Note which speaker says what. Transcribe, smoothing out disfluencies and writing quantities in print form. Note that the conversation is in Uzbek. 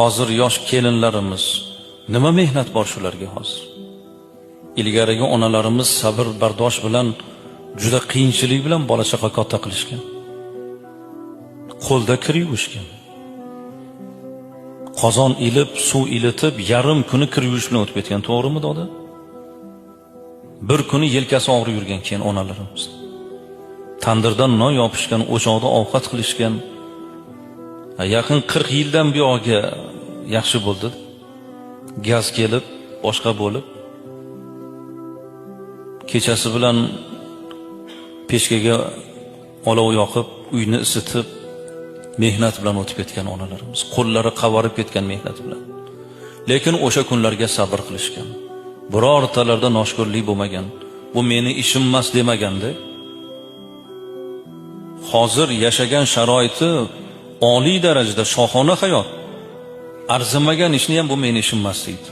Speaker 1: Hozir yosh kelinlarimiz, nima mehnat bor shularga hozir? Ilgarigi onalarimiz sabr bardosh bilan, juda qiyinchilik bilan bola chaqa katta qilishgan. Qo'lda kir yuvishgan. Qozon ilib, suv ilitib, yarim kuni kir yuvish bilan o'tib ketgan, to'g'rimi, doda? Bir kuni yelkasi og'rib yurgan keyin onalarimiz. Tandirdan non yopishgan, o'choqda ovqat qilishgan. Yaqin 40 yildan buyog'iga yaxshi bo'ldi. Gaz kelib, boshqa bo'lib, kechasi bilan pechkaga olov yoqib, uyni isitib, mehnat bilan o'tib ketgan onalarimiz. Qo'llari qavarib ketgan mehnat bilan. Lekin o'sha kunlarga sabr qilishgan. Birortalarda noshukurlik bo'lmagan. Bu meni ishim emas demaganda. Hozir yashagan sharoiti oliy darajada, shohona hayot. Arzimagan ishni ham bu meni ishim emas deydi.